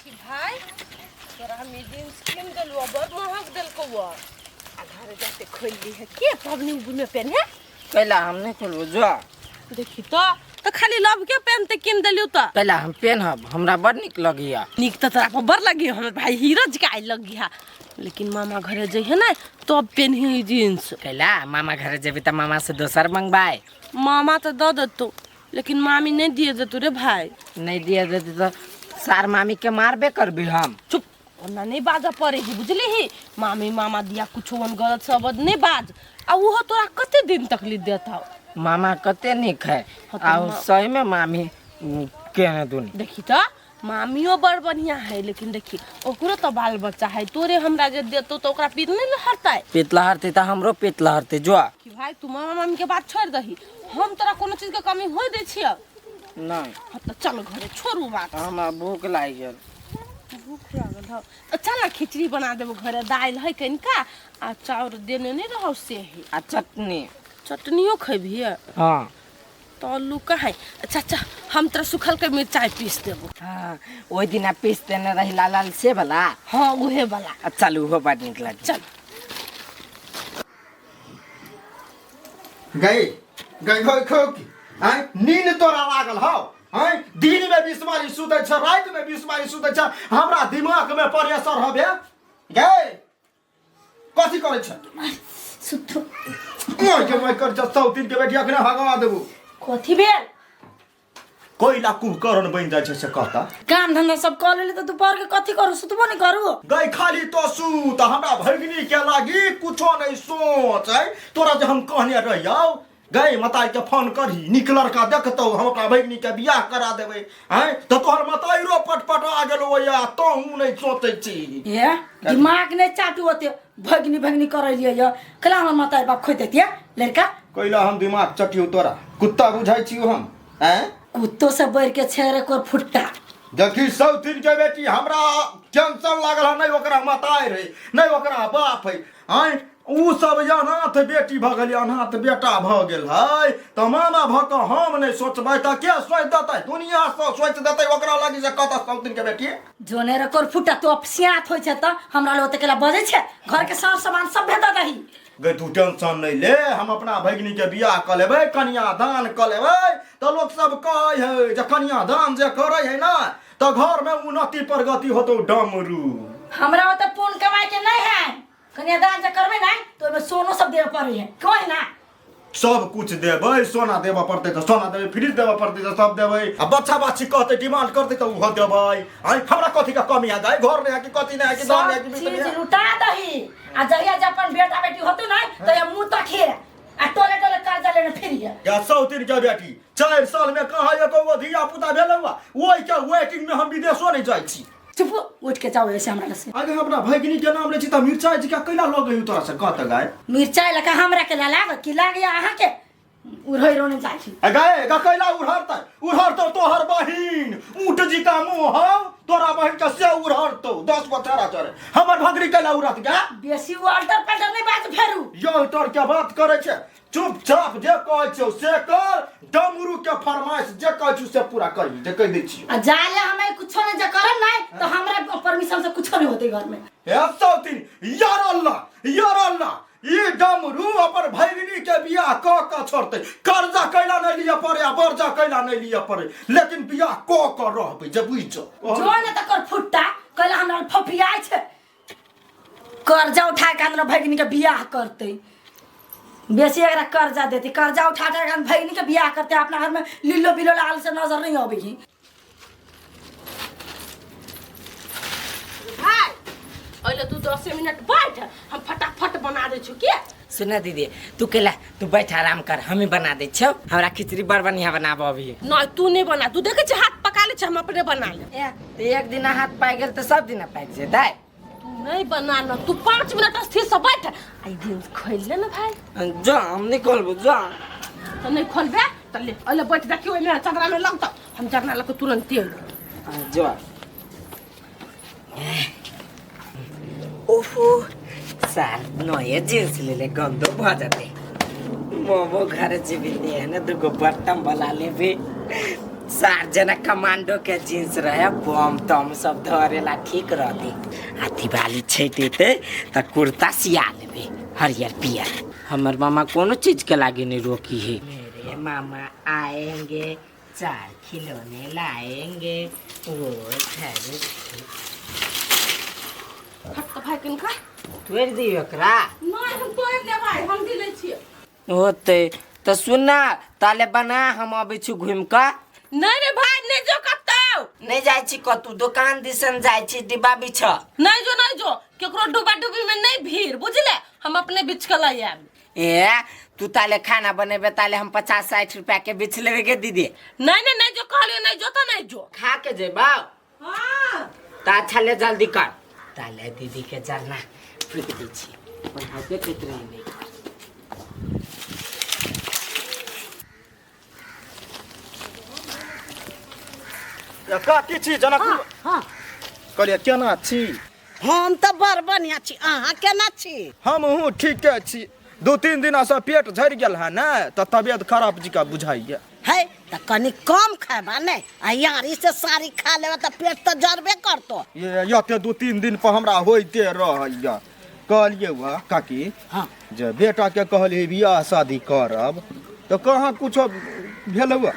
देखी भाई, तोरा हम ई जींस कीन देलु, बड़ महग देलकौ। आ घरे जाते खोल ली है के पबनी उबनी में पेन्हे। कैला हम नहीं खोलबो जो। देखी तो खाली लव के पेन ते कीन देलियो त। कैला हम पेनहब, हमरा बड़ नीक लगैया। नीक त तोरा पर बड़ लगी, हमर भाई हीरो जी आई लग गया, लेकिन मामा घरे जइहे ना तब पेन्ही ई जींस। कैला मामा घरे जेबी त मामा से दोसर मंगवाए। मामा तो दऽ देतौ, लेकिन मामी नहीं दिए देतौ रे भाई। नहीं दिए देते तो सार मामी के मारबे करबी हम। चुप, ओना नहीं बाजऽ पड़े ही, बुझली ही? मामी मामा दिया कुछो ओहन गलत शब्द नहीं बाज। आ उहो तोरा कते दिन तकलीफ देता। मामा कते नीक है। हाँ, तो आ सही में मामी केने दुनी। देखी तो मामियो बड़ बढ़िया है, लेकिन देखी ओकरो तो बाल बच्चा है। तोरे हमरा जे देतो तो ओकरा पीत नहीं लहरतै। पेट लहरते त हमरो पेट लहरते जो। कि भाई, तू मामा मामी के बात छोड़ दही, हम तोरा कोनो चीज के कमी हो दै छियै? नहीं। हाँ तो चल घरे, छोड़ू बात। हमरा भूख लागि गेल। भूख लागल हौ तो चल ना, खिचड़ी बना देबो घरे। दालि है कनिका आ चाउर देने नहीं रहौ से है। आ चटनी। चटनियो खेबही? हाँ। तो आलू कहाँ है? अच्छा अच्छा, हम तोरा सुखल के मिरचाई पीस देबो। हाँ, ओहि दिना पीस देने रही लाल लाल से वाला। हाँ, उहे वाला। आ चल, उहो बड़ नीक लागे। चल। गई गई गई खो की आय नींद तोरा लागल हौ? आय दिन में 20 बारी सुतै छ, राति में 20 बारी सुतै छ, हमरा दिमाग में प्रेशर हबे। गई कथी करै छ? सुतु। मोय के मोय कर छ, सौ दिन के बेटी अखने भगवा देबू। कथी भेल? कोइला कुभकर्ण बनि जाइ छै से कहता। काम धंधा सब कऽ लेली तऽ दुपहर के कथी करू? सुतबो नहि करू? गई खाली तो सूत, हमरा भगिनी के लागी कुछो नहीं सोच है तोरा। जे हम कहने रहियौ गई, मताई के फोन करही, नीक लड़का देखतौ, हम अपना भगिनी के बियाह करा देबै। आँय, तऽ तोहर मताइरो पटपट आ गेलौ या तोहूँ नहीं सोचै छी। हे, दिमाग नहि चाटू। ओते भगनी भगनी करै लियै यऽ, कला हमर माता बाप खोइ देतियै लड़का। कैला हम दिमाग चटियौ? तोरा कुत्ता बुझाइ छियौ हम? आँय, कुत्तो से बढ़ के छै रे कोर फुट्टा। देखी सौतीन के बेटी, हमरा टेंशन लागल है। नहीं ओकरा मताइ रहे, नहीं ओकरा बाप है। आँय, उ सब अनाथ बेटी भऽ गेल, अनाथ बेटा भऽ गेल है, तऽ मामा भऽ कऽ हम नहि सोचबै तऽ के सोचि देतै? दुनिया सब सोचि देतै ओकरा लागी से कतऽ सौतीन के बेटी। जोने रे कोर फुट्टा, तू अपसियात होइ छै तऽ हमरा लग ओते केला बजै छै? घर के सार सामान सब भेट दही। गै, तू टेंशन नहि ले, हम अपना भगिनी के बियाह कऽ लेबै, कन्यादान कऽ लेबै। तऽ लोक सब कहै है जे कन्यादान जे करै है ना तऽ घर में उन्नति प्रगति होतौ डमरू। हमरा ओते पुण्य कमाइ के नहीं है। कन्यादान जे करबै ना तऽ ओहिमे सोनो सब देबऽ पड़ै है, कहि ना। सब कुछ देबै, सोना देबऽ पड़तै तऽ सोना देबै, फ्रिज देबऽ पड़तै तऽ सब देबै, आ बच्चा बाछी कहतै, डिमांड करतै तऽ ओहो देबै। आइ हमरा कथी के कमी है गाय? घर नहि है कि कथी नहि है कि दाम है सब कि बिजली चीज है? लुटा दही आ जहिया जे अपन बेटा बेटी होतौ ना तऽ मुँह तकिए आ टोले टोले कर्जा लेने फिरिए। या सौतीन के बेटी, 4 साल में कहाँ एको गो धिया पुता भेलै हुआ? ओहि के वेटिंग में हम विदेशो नहीं जाइ छी। चुप, उठ के जाओ ऐसे हमरा से। आगे हम अपना भगिनी के नाम लै छी तऽ मिरचाइ जी के कैला लगै तोरा से कहत गाय? मिरचाइ लगा हमरा के लाग की लाग या अहाँ के उड़ै रोने जाइ छी। ए गाय गा, कैला उड़हरतै? उड़हरतौ तोहर बहिन, ऊँट जी का मुँह हौ तोरा बहिन के, से उड़हरतौ 10 गो चढ़ा चढ़े। हमर भगनी कैला उड़त गा? बेसी अल्टर पल्टर नहीं बाज फेरू। यौ तर के बात करै छै? चुपचाप जे कहै छियौ से कर। डमरू के फरमाइश जे कहै छियौ से पूरा करी, जे कहि दै छियौ। आ जाले हमें कुछो नहीं जे करब नहीं तो हमरा परमिशन से कुछो नहीं होते घर में। हे सौतीन, यार अल्लाह, यार अल्लाह, ई डमरू अपन भगिनी के बियाह कऽ कऽ छोड़तै। कर्जा कैला नहीं लिअ पड़े आ बर्जा कैला नहीं लिअ पड़े, लेकिन बियाह कऽ कऽ रहबै, जे बुझि जाओ। जो ने तकर फुट्टा कहला हमरा फफियाइ छै, कर्जा उठा के हमरा भगिनी के बियाह करते। बेसी एकरा कर्जा देते, कर्जा उठा के हम भगिनी के बियाह करते। अपना घर में लीलो बिलो लाल से नजर नहीं अबै है। भाई, ओहिले तू 10 मिनट बैठ, हम फटाफट बना दै छी के। सुन दीदी, तू केला तू बैठ, आराम कर, हमें बना दे छौ। हमरा खिचड़ी बड़ बढ़िया बनाबो अभी। नहीं, तू नहीं बना। तू देखे छी हाथ पका ले छी, हम अपने बना ले। ए, तऽ एक दिन हाथ पाकि गेल तऽ सब दिन पाकि जेतै? तू नहीं बना ना, तू 5 मिनट स्थिर से बैठ। आई दिन खोल ले ना भाई। जा, हम नहीं खोलबो, जा। तो नहीं खोलबे तो ले, ओले बैठ। देखियो, ओइमे चदरा में लगतो, हम जरना लग के तुरंत अइबो। जा। ओहो साल, नये जींस ले ले, गंदो भ जेतै। मोमो घर जेबी ने है ने, दूगो बर्तन वाला लेबे। सार जना कमांडो के जींस रहे, बम तम सब धरेला ठीक रहते। आ दिवाली छठि एतै तऽ कुर्ता सिया लेबै हरियर पियर। हमर मामा कोनो चीज के लागी नहीं रोकी है। मेरे मामा आएंगे, चार खिलौने लाएंगे, वो घर हट तऽ भाई किनका तोड़ि दियौ एकरा। नहि, हम तोड़ि देबै, हम दिलै छियै। होतै तऽ सुन ना, ताले बना, हम अबै छी घुमि कऽ। नहि रे भाई, नहि जो कतौ। नहि जाइ छी कतौ, दोकान दिसन जाइ छी डिब्बा बिछ। नहि जो, नहि जो, केकरो डूबा डूबी में नहीं भीड़, बुझले? हम अपने बिछ के लाई आएब। ए तू ताले खाना बनेबे, ताले हम 50-60 रुपया के बिछ लेबे के दीदी। नहीं नहीं नहीं जो कहलियो, नहीं जो तो नहीं जो। खा के जेबा। हाँ। ता अच्छा ले, जल्दी कर। ताले दीदी के जलना फूक दै छी, बनाबे करैत रही नहीं। काकी छी जनकपुर? हाँ। कहलियै केना छी? हम तऽ बड़ बढ़िआँ छी, अहाँ केना छी? हमहूँ ठीके छी। 2-3 दिनसँ पेट झड़ि गेल है ने, तऽ तबियत खराब जकाँ बुझाइए। है तऽ कनि कम खैबा ने, आ यारी से साड़ी खा लेबा तऽ पेट तऽ जरबे करतो। ये एते 2-3 दिन पर हमरा होइते रहैया। कहलियै वह काकी, हाँ। जे बेटाके कहलियै बियाह शादी करब, तऽ कहाँ कुछो भेल हुआ?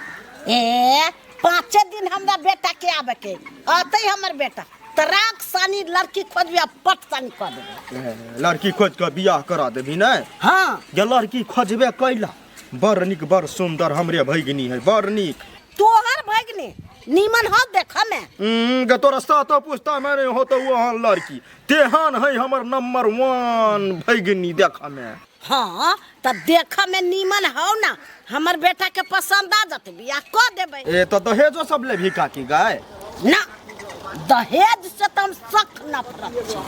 ए 5 दिन हमरा बेटा के आबे के अतै, हमर बेटा तऽ राख सानी लड़की खोजबी आ पट सानी कऽ देबै। ए, लड़की खोज कऽ बियाह करा देबही ने? हाँ। जे लड़की खोजबे कैला, बड़ नीक बड़ सुन्दर हमरे भगिनी है, बड़ नीक। तोहर भगिनी नीमन हो देख में? गे तोरा सातो पुस्ता में नहीं हो तो वहाँ लड़की तेहन है, हमर नंबर 1 भगिनी देख में। हाँ तऽ देख में नीमन हो ना, हमर बेटा के पसंद आ जतै, बियाह कऽ देबै। ए तो दहेजो सब लेबही काकी गाय? ना, दहेज से तऽ हम सख्त नफरत छी।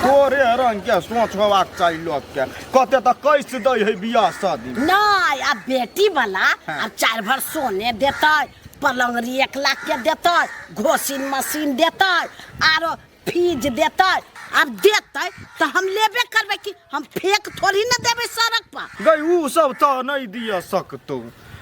तोरे रंग के सोच होबाक चाही लोक के, कते तऽ कैस दै है बियाह शादी। नहीं, अब बेटी वाला अब 4 भर सोने देतै, पलंगरी 1 लाख के देतै, घोसिन मशीन देतै, आरो फ्रिज देतै। अब देतै तऽ हम लेबे करबै, कि हम फेक थोड़ी न देबै सड़क पर। गई उ सब तऽ नहीं दिया सकतौ,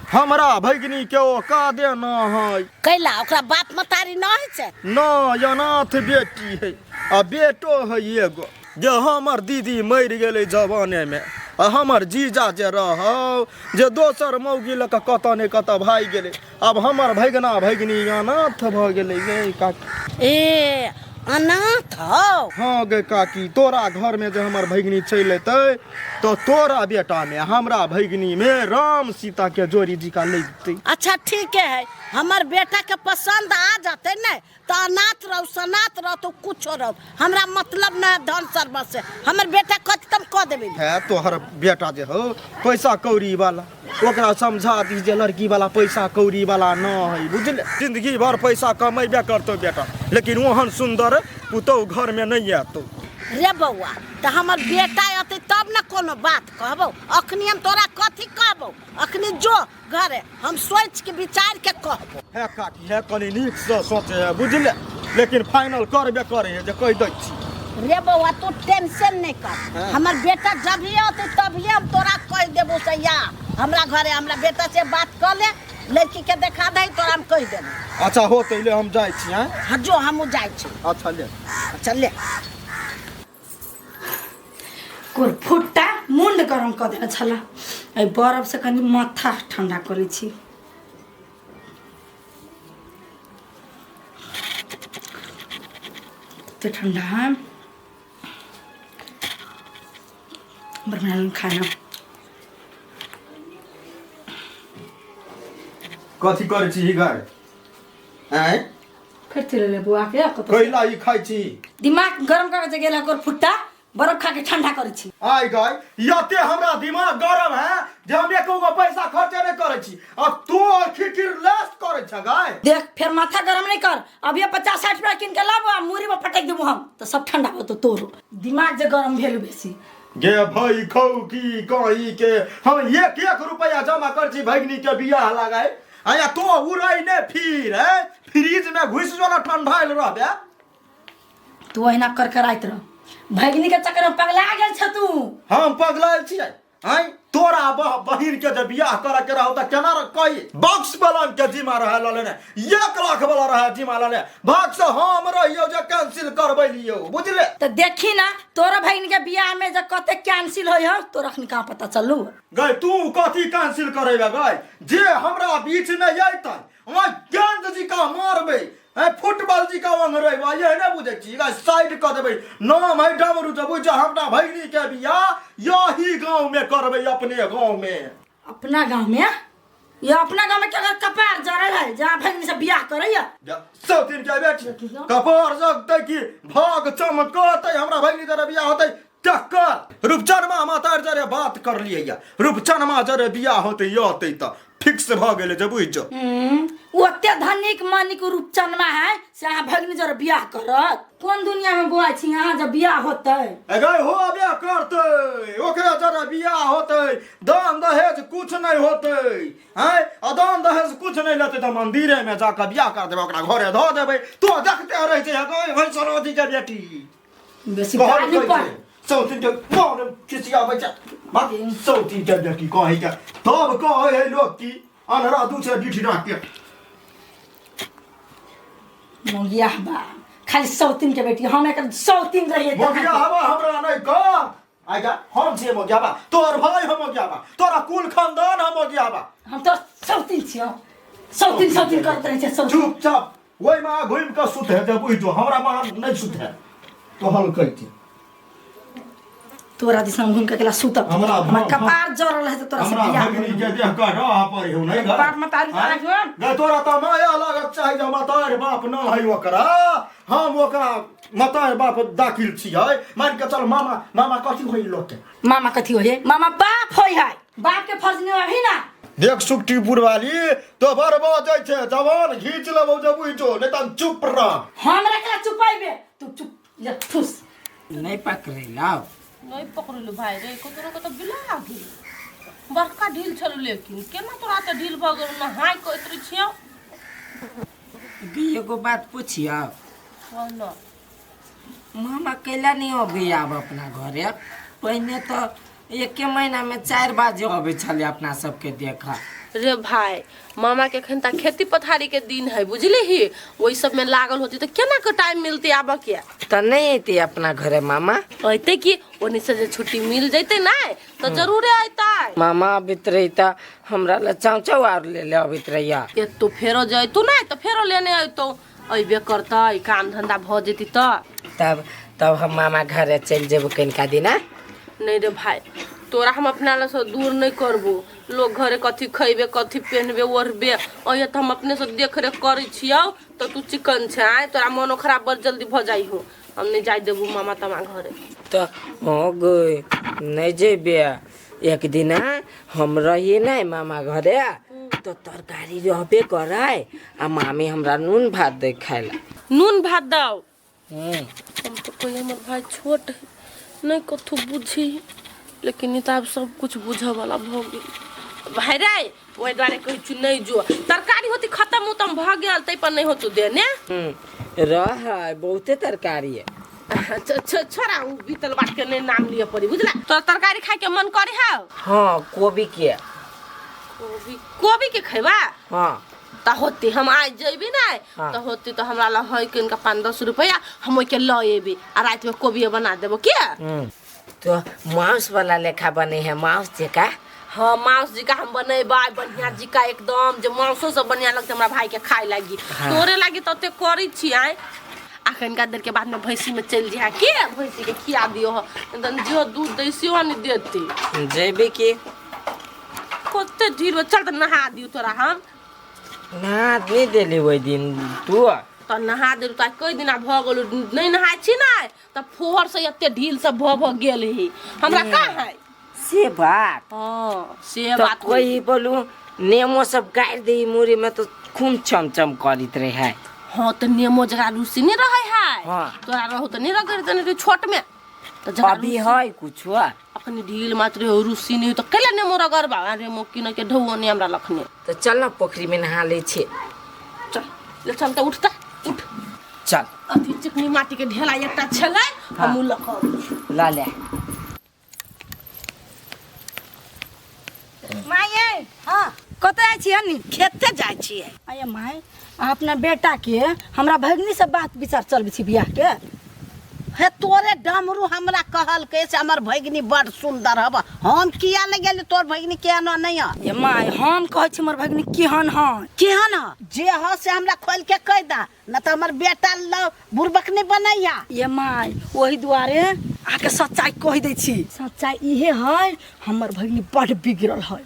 हमरा भगिनी के ओ का देना है। कैला ओकरा बाप मतारी न होइ छै? न, अनाथ बेटी है आ बेटो है एगो, जे हमर दीदी मरि गेलै जवाने में, आ हमर जीजा जे रहौ जे दोसर मौगी लऽ कऽ कतऽ ने कतऽ भागि गेलै। आब हमर भगिना भगिनी अनाथ भऽ गेलै गे काकी। ए अनाथ हौ? हाँ गे काकी, तोरा घर में जे हमर भगिनी चलि एतै तऽ तोरा बेटा में हमरा भगिनी में राम सीता के जोड़ी जिका लगतै। अच्छा ठीक है, हमर बेटा के पसंद आ जतै ने तऽ अनाथ रहू सनाथ रहू तो कुछो रहू, हमरा मतलब न है धन सर्वस से, हमर बेटा कथी तम कऽ देबै। है तोहर बेटा जे हौ पैसा कौड़ी वाला, ओकरा समझा दी जे लड़की वाला पैसा कौड़ी वाला न है, बुझले? जिंदगी भर पैसा कमेबे करतौ बेटा, लेकिन ओहन सुंदर पुतहु घर में नहीं आयतौ। रे बौआ, तऽ हमर बेटा अतै तब ने कोनो बात कहबौ, अखनी हम तोरा कथी कहबौ, अखनी जो घरे, हम सोच के विचार के कहबो। है काकी, है कनी नीक से सोचे है, बुझले? लेकिन फाइनल करबे करे है जे कहि दै छी। रे बौआ, तू टेंशन नहीं कर, हमर बेटा जब ही अतै तभी हम तोरा कहि देबो से या हमरा घरे हमरा बेटा से बात कर ले, लड़की के देखा दे, तोरा हम कहि देबो। अच्छा हो तो ले हम जाइ छी। हैं हाँ जो, हमहूँ जाइ छी। अच्छा ले। अच्छा ले। कुरफुट्टा मुंड गरम कऽ देने छला, एहि बरफ से कनि माथा ठंडा करै छी। कते ठंडा है, बड़ बढ़िया खाना। कथी करै छी गाय? आँय फेर चलि एलै बौआ के कतौ। कैला ई खाइ छी? दिमाग गरम कऽ के गेला कुरफुट्टा, बरफ खा के ठंडा करै छी। आइ गाय, यते हमरा दिमाग गरम है जे हम एको गो पैसा खर्चे नहीं करै छी, आ तू खिखिर लेस करै छ गाय। देख फेर माथा गरम नहीं कर, अभी 50-60 रुपया किन के लाबो आ मुरी में पटक देबो हम तऽ सब ठंडा होतो। तोरो दिमाग जे गरम भेल बेसी। गे भाई खौ की कही के हम 1-1 रुपया जमा कर छी भगिनी के बियाह लगाए, आया तो उड़ै ने फिर है फ्रिज में घुस जो ना ठंडाइल रहबे। तू अहिना करकराइत रह, भगिनी के चक्कर में पगला गेल छ तू। हम पगलायल छियै? आँय तोरा बहिन के जे बियाह करे के रहौ त केना कही बॉक्स पलंग के जिम्मा रहे ल लेने 1 लाख वाला रहे जिम्मा ल ले भाग से हम रहियो जे कैंसिल करबै लियो बुझले। तो देखी ना तोरा बहिन के बियाह में जे कते कैंसिल होय हो तोरा अखन कहाँ पता चलू। गई तू कथी कैंसिल करेबे गई जे हमरा बीच में अयतै वहाँ गेंद जी का मारबै ए फुटबॉल जी का अंगरेबा ये नहि बुझै छी गई साइड कऽ देबै नाम है डमरू जे बुझ हमरा भगिनी के बियाह यही गाँव में करबै अपने गाँव में। अपना गाँव में? ये अपना गाँव में क्या कपार जरल है जहाँ भगिनी से बियाह करैया? सब दिन के बेटी कपार जगतै कि भाग चमकतै हमरा भगिनी जरे बियाह होतै टक्कर रूपचनमा माता जरे बात कर लिए या रूपचनमा जरे बियाह होतै यतै त फिक्स भ गेलै जे बुझ जो। ओते धनिक मनिक रूपचनमा है से अहाँ भगिनी जरे बियाह करत? कोन दुनिया में बौआ छी अहाँ जब बियाह होतै? अगर हो बियाह करतै ओकरा जरे बियाह होतै दान दहेज कुछ नहीं होतै हैं आ दान दहेज कुछ नहीं लेतै त मंदिरे में जाकर बियाह कर देबै ओकरा घरे धऽ देबै तो देखते रहै छै गई भैंस सरस्वती के बेटी बेसी गाली पर सौतीन के मोन खिसियाबै छै बाकी सौतीन के बेटी कहै के तब कहै है लोग की अनहरा दू छै डिठी राख के मोगिया बा खाली सौतीन के बेटी हम एकर सौतीन रहिए। मोगिया हवा हमरा नहीं कह आगा हम छियै मोगिया बा तोहर भाई हम मोगिया बा तोरा कुल खानदान हम मोगिया बा हम तो सौतीन छियौ सौतीन सौतीन करैत रहै छै सौतीन। चुपचाप ओहि में घुमि कऽ सुते जे बुझ जो हमरा माँ नहीं सुते तोहल कहै छै तोरा दिसन घुमि के अकेला सुतब हमरा हमर कपार जरल है त तोरा से हमरा बियाह भगिनी के देह के रह पर हो नहीं घर बाप मतारी सारा जीवन। गए तोरा त माया लागत चाही जे मतार बाप न है ओकरा हम ओकरा मतार बाप दाखिल छियै मान के चल मामा मामा कथी होई लोग के मामा कथी होय है? मामा बाप होय है बाप के फर्ज निभाबी ना। देख सुखटीपुर वाली तो बड़ बजै छै जवान घीच लेबौ जे बुझ जो नहीं त चुप रह। हमरा केला चुपाइबे तू चुप ले ठुस नहीं पकड़े लाओ नहीं पकड़लू भाई रे ककरो के तो बिला गेल बड़का ढील छलू लेकिन केना तोरा तऽ ढील भऽ गेल नहाय कहैत रहै छियौ। गे एगो बात पूछियौ? कह न। मामा कैला नहीं अबै आब अपना घरे? पहिने तऽ एके महीना में 4 बाजे अबै छलै अपना सबके देखा। रे भाई मामा के एखन तक खेती पथारी के दिन है बुझली ही ओहि सब में लागल होती तो केना के टाइम मिलते आबऽ के? तऽ नहीं अयतै अपना घरे मामा? अयतै कि ओनी से जे छुट्टी मिल जैते ना तो जरूरे अयतै। मामा अबैत रही तऽ हमरा ला चाव चाव आर ले ले अबैत रहिया। एतो फेरो जैतौ ना तऽ फेरो लेने अयतौ अयबे करतै काम धंधा भऽ जेतै तऽ। तब तब हम मामा घरे चलि जेबो कनिका दिना। नहीं रे भाई तोरा हम अपना लग से दूर नहीं करबो लोग घरे कथी खैबे कथी पहनबे ओढ़बे अहिया तऽ हम अपने से देख रेख करै छियौ तऽ तू चिकन छै आय तोरा मनो खराब बड़ जल्दी भऽ जाइ हो हम नहीं जाय देबू मामा तामा घरे। तऽ हो गई नहीं जेबे एक दिना हम रहिए नहीं मामा घरे तो तरकारी रहबे करै आ मामी हमरा नून भात दे खाय ला। नून भात दौ? हम तो कोई हमर भाई छोट है नहीं कथू बुझी लेकिन ई तऽ आब सब कुछ बुझऽ वाला भऽ गेल भाई रे ओहि दुआरे कहै छी नहीं जो तरकारी होती खत्म उतम भऽ गेल ताहि पर नहीं होतौ देने। रहै बहुते तरकारी है। छोड़ा उ बीतल बात के नहीं नाम लिअ पड़ी बुझला। तोरा तरकारी खाय के मन करे हौ? हाँ कोबी के। कोबी कोबी के खैबा? हाँ। त होती हम आज जेबी ना हाँ। त होती तो हमरा ला है कि इनका 5-10 रुपया हम ओइ के ल एबी आ रात में कोबी बना देबो के। तो मांस वाला लेखा बने है मांस जेका? हाँ मांस जिका हम बनेबै बढ़िया जिका एकदम जे मांसो सब बढ़िया लगतै हमरा भाई के खाय लागी। हाँ। तोरे लागी त ओते करै छी आइ आ कनिका देर के बाद में भैंसी में चलि जइहा के भैंसी के खिया दियो ह एकदम जो दूध दै सेहो नहि देतै। जेबी की? कते ढील चल त नहा दियौ तोरा हम। नहा नहीं देली ओहि दिन तू? त नहा देलु त कई दिना भऽ गेलौ नहीं नहाय छी ने त फोहर से एते ढील सब भऽ भऽ गेल ही हमरा कहाँ है से बात? हाँ से तो बात कोई बोलू नेमो सब गाड़ि दे मुड़ी में तो खून चमचम करैत रहे है। हाँ तो नेमो जकरा रूसी नहीं रहे है। हाँ। तोरा रहू तो नहीं रगड़ देने रही छोट में तो जकरा अभी है कुछ अखनी ढील मात्र हो रूसी नहीं तो कैला नेमो रगड़बा नेमो किन के ढौओ नहीं हमरा लखने। तो चल ना पोखरी में नहा ले छे। चल ले चल त उठता उठ चल। अथी चिकनी माटी के ढेला एकटा छलै हम उ लऽ कऽ ला ले। हाँ। कतऽ जाइ छी अन्नी? खेते जाइ छियै। अये माय, अपना बेटा के हमरा भगनी से बात विचार चलबै छी बियाह के। हे तोरे डमरू हमरा कहलकै से हमर भगिनी बड़ सुंदर हब, हम किया नहि गेली? तोर भगिनी केहन नहीं है? ये माय, हम कहै छी हमर भगिनी केहन है। केहन है? जे ह से हमरा खोल के कह दा, न तऽ हमर बेटा ल बुड़बक नहीं बनैया। ये माय, ओही दुआरे आके सच्चाई कहि दै छी। सच्चाई इहे है, हमर भगिनी बड़ बिगड़ल है।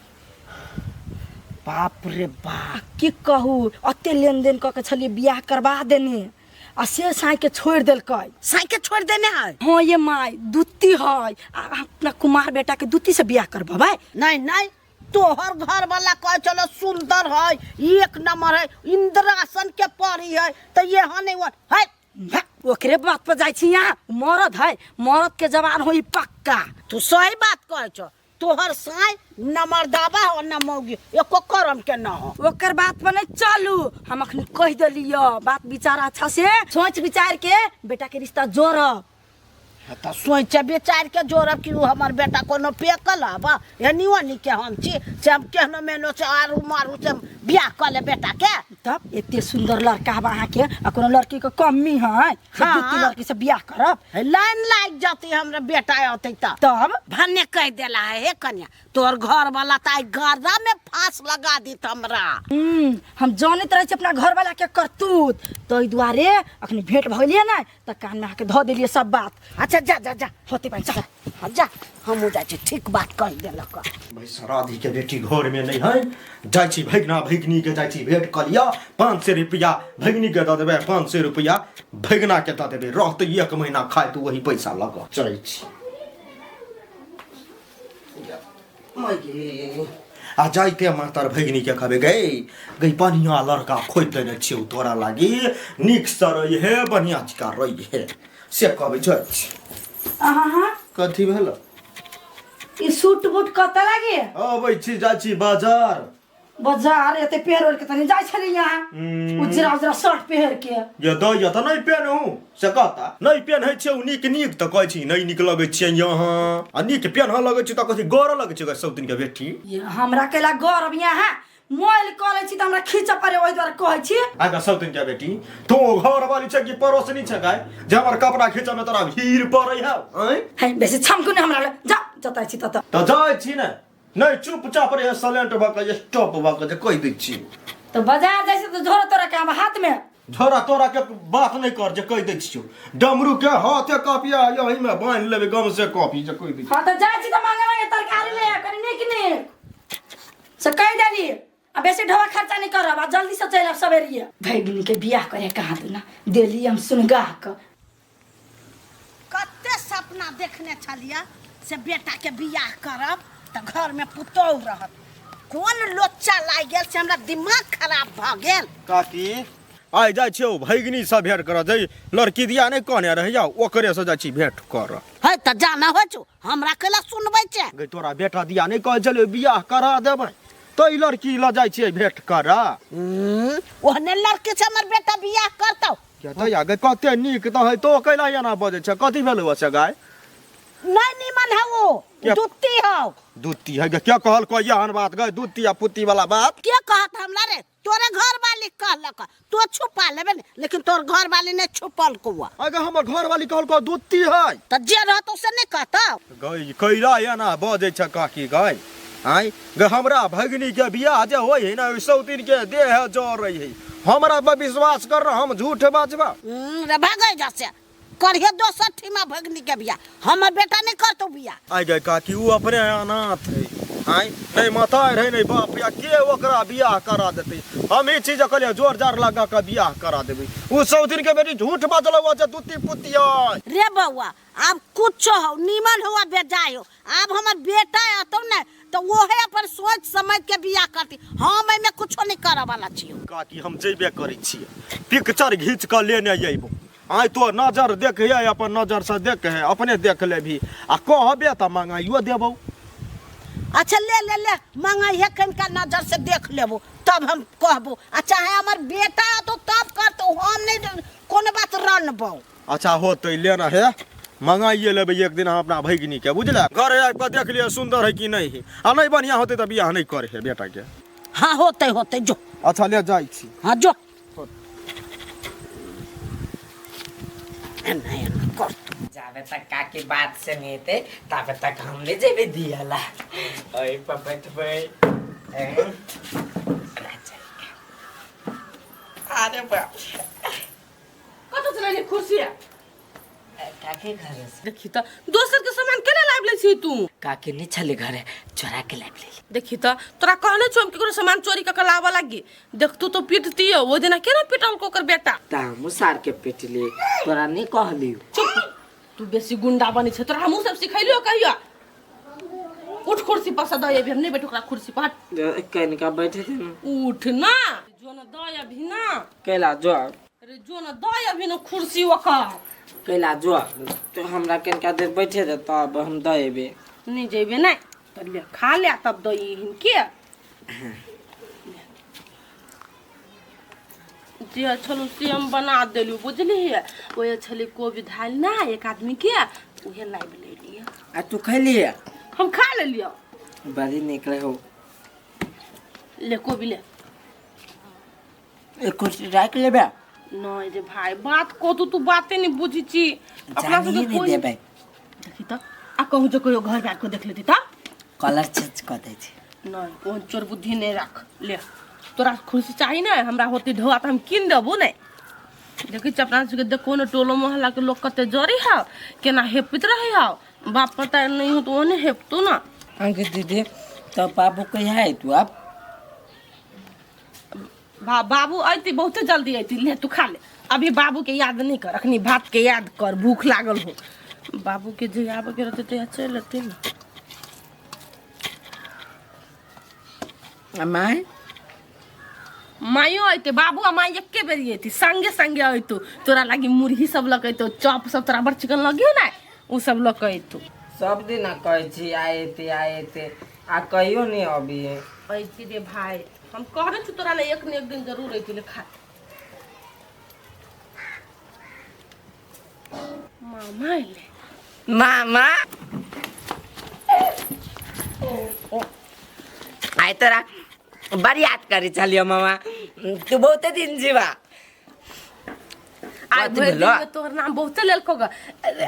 बाप रे बाप, की कहू, अते लेनदेन कऽ के छलियै बियाह करबा देने, आ से साई के छोड़ि देलकै। साई के छोड़ि देने है? हाँ ये माय, दुत्ती है, आ अपना कुमार बेटा के दुत्ती से बियाह करबेबै। नहीं नहीं, तोहर घर वाला कहे चलो सुंदर है, एक नंबर है, इंद्रासन के परी है, तो ये हाँ नहीं वो है। ओकरे बात पर जाइ छी यहाँ, मरद है, मरद के जवान होई पक्का। तू सही बात कहे छो, तोहर साई न मर्दाबा हो न मौगी, एको करम के न हो। ओकर बात पर नहीं चलू, हम अखनी कह देलियो, बात विचार अच्छा से सोच विचार के बेटा के रिश्ता जोड़ब। तो सोच विचार के जोड़ब कि उ हमर बेटा कोनो पेकल हब, एनी ओनी के हम छी से हम केहनो मेनो से आरू मारू से बियाह कऽ ले बेटा के। तब एते सुंदर लड़का हब अहाँ के, आ कोनो लड़की के कमी है? हाँ। दू तीन लड़की से बियाह करब, लाइन लागि जती हमरा बेटा अतै त। तब भन्ने कह देला है, हे कन्या, तोहर घर वाला त आइ गरा में फांस लगा देत हमरा। हम जानैत रहै छी अपना घर वाला के करतूत, ताहि दुआरे अखनी भेंट भऽ गेलियै ने तऽ कान में आके धऽ देलियै सब बात। अच्छा जा जा जा, होते पानि चल। हाँ जा, हमहूँ जाइ छी, ठीक बात कहि देलक। भाई सराधी के बेटी घर में नहीं है, जाइ छी भगना भगनी के जाइ छी भेंट कऽ लिअ। 500 रुपया भगनी के दऽ देबै, 500 रुपया भगना के दऽ देबै, रहतै एक महीना खाय तऽ वही पैसा लऽ कऽ चलै छी। आ जाइते मातर भगनी के कहबै, गई गई बढ़िया लड़का खोजि देने छियौ तोरा लागी, नीक से रही हे, बढ़िया चिका रही हे, से कहबै। जाइ छी। अहाँ कथी भेल? ई सूट बूट कतऽ लागे? अबै छी, जाइ छी बाजार। बाजार एते पेहर ओढ़ के तनी जाइ छली यहाँ, उजरा उजरा शर्ट पेहर के। ये दै ये तऽ नहि पेनहु से कहता, नहि पेन्है छियै नीक नीक तऽ कहै छी नहि नीक लगै छियै यहाँ, आ नीक पेन्हऽ लगै छी तऽ कहै छी गौर लगै छै सब दिन के बेटी। ये हमरा कैला गौरव यहाँ मोबाइल कऽ लै छी तऽ हमरा खींचऽ पड़े, ओहि दुआरे कहै छी। आगा सब दिन के बेटी, तू घर वाली छै कि पड़ोसनी छै गाय जे हमर कपड़ा खींचऽ में तोरा भीड़ पड़ै है? आँय है, बेसी छमकू नहि हमरा लग, जा जतऽ छी ततऽ। तऽ जाइ छी ने, नहि चुपचाप रहे, साइलेंट भऽ कऽ स्टॉप भऽ कऽ जे कहि दै छी। तऽ बाजार जाइ छी तऽ झोरा तोरा के हम हाथ में। झोरा तोरा के बात नहि कर, जे कहि दै छियौ। डमरू के हाथे कॉपी आ यही में बान्हि लेबै गम से कॉपी, जे कहि दै। हाँ तऽ जाइ छी तऽ मांगे मांगे तरकारी ले कनि नीक नीक से कहि देली, आ बेसी ढोआ खर्चा नहीं करब, आ जल्दी से चलि आब सवेरिये। भैगिनी के बियाह करे कहाँ देना देली हम सुनगा कऽ। कते सपना देखने छलियै से बेटा के बियाह करब तऽ घर में पुतोहु रहत, कोन लोच्चा लागि गेल से हमरा दिमाग खराब भऽ गेल। काकी आइ जाइ छियौ भैगनी से भेंट करऽ, जै लड़की दिया नहि कहने रहैया ओकरे से जाइ छी भेंट करऽ। है तऽ जाना होइ छौ, हमरा कैला सुनबै छै? गै तोरा बेटा दिया नहि कहै छलै बियाह करा देबै, तऽ ई लड़की लऽ जाइ छियै भेंट करऽ। ओहने लड़की से हमर बेटा बियाह करतौ? किया तऽ या गै कते नीक तऽ है, तो कैला एना बजै छै? कथी भेलौ से गाय? नहीं नीमन है वो, दुत्ती हौ। दुत्ती है? क्या कहल को एहन बात गै, दुत्ती आ पुत्ती वाला बात के कहत हमरा रे? तोरे घर वाली कहलक, तो छुपा लेबे ने, लेकिन तोर घर वाली ने छुपल को। अगे हमर घर वाली कहल को दुत्ती है। तऽ जे रहतो से नहीं कहतौ। गै कैला एना बजै छै काकी गै? आँय गै, हमरा भगिनी के बियाह जे होइ है ने, ओहि सौतीन के देह जरै है, हमरा पर विश्वास कर, हम झूठ बाजबा? रे भागै जा से करिहे दोसर ठीमा भगनी के बियाह, हमर बेटा नहीं करतौ बियाह। आइ गै काकी, उ अपने अनाथ है, आँय नहि माता रहै नहि बाप, या के ओकरा बियाह करा देतै? हम ई चीज कहलियै जोर जार लगा कऽ बियाह करा देबै, उ सौतीन के बेटी झूठ बाजलौ जे दुत्ती पुत्ती अइ। रे बौआ, आब कुछो हो, नीमन हो आ बेजाय हो, आब हमर बेटा अतौ ने तऽ ओहे अपन सोच समझ के बियाह करती, हम एहिमे कुछो नहीं करऽ वाला छियौ। काकी हम जेबे करै छियै, पिक्चर घीच कऽ लेने अयबो, आइ तो नजर देखिए, अपन नजर से देख है, अपने देख लेबही, आ कहबे तऽ मंगाइयो देबौ। अच्छा ले ले ले, मंगाइहे, कनिका नजर से देख लेबो तब हम कहबो, आ चाहे हमर बेटा अतौ तब करतौ, हम नहीं कोनो बात रनबौ। अच्छा होतै, लेना है मंगाइए लेबै एक दिन हम अपना भगिनी के बुझले घर आबि कऽ देख लिअ सुन्दर है कि नहि है आ नहि बढ़िआँ होतै तऽ बियाह नहि करे है बेटा के हाँ होते होते जो अच्छा ले जाइ छी हाँ जो एना एना कर तू जाबे तक काकी बात से नहीं हेतै ताबे तक हम नहि जेबै दियाला ओहि पर बैठबै एँ? एना चलि के। अरे बाप कतऽ चलेली खुशी काकी घरे से देखी तऽ दोसर के सामान केना लाबि लै छी तू काकी नहि छलै घरे चोरा के लाबि लेली देखी तऽ तोरा कहने छौ हम केकरो सामान चोरी कऽ के लाबऽ लागी देख तू तो पीटतियो ओहि दिना केना पीटलको ओकर बेटा तऽ हमहूँ सार के पिटली तोरा नहि कहलियौ चुप तू बेसी गुंडा बनै छै तोरा हमहूँ सब सिखैलियो कहियो उठ कुर्सी पर से दऽ अभी हम नहि बैठ ओकरा कुर्सी पर हट। कनिका बैठे थे ना उठ ना जो ना दऽ अभी ना कैला जो अरे जो ना दऽ अभी ना कुर्सी ओकर कैला जो तो हमरा कनिका देर बैठे दे तब हम दऽ एबै नहीं जेबे नहीं तो ले खा ले तब दऽ हिनके जे छलू से हम बना देलू बुझलियै ओहे छलै कोबी धायल ना एक आदमी के उहे लाबि लेलियै आ तू खैलिए हम खा लेलियै बड़ी नीक रहे हो ले कोबी ले एक कुर्सी राखि लेबे नहीं रे भाई बात को तू तू बाते नहीं बुझी छी अपना जानिए सबके नहि कोई देबै देखी तऽ आ कहूँ जो कहियो घर बैठ के देख लेती तऽ कलर चेंज कऽ दै छै नहीं ओहन चोर बुद्धि नहीं राख ले तोरा खुशी चाही ने हमरा होती ढोआ तऽ हम कीन देबो ने देखै छी अपना सबके देखो ने टोलो मोहल्ला के लोग कते जरी हौ केना हेपित रहे हौ बाप पता नहीं हो तो ओने हेपतो ना अंकित दीदी तो बाबू कहिया अयतू आब बाबू अयती बहुते जल्दी अयती ले तू खा ले अभी बाबू के याद नहीं कर अखनी भात के याद कर भूख लागल हो बाबू के जे आबे के रहते तहिया चलि अयती ने आ माय माइयो अयते बाबू आ माई एके बेर अयती संगे संगे अयतौ तोरा लागी मुरही सब लऽ के अयतौ चॉप सब तोरा बड़ चिकन लगियो ने उ सब लऽ के अयतौ सब दिन कहै छी आइ एते आइ एते आ कहियो नहि अबियै अयती रे भाई हम कहने छी तोरा ले एक ने एक दिन जरूर अयती ले खा मामा अयलै मामा आइ तोरा बड़ याद करै छलियौ मामा तू बहुते दिन जीवा आइ कथी भरि भेलो? दिन में तोहर नाम बहुते लेलको ग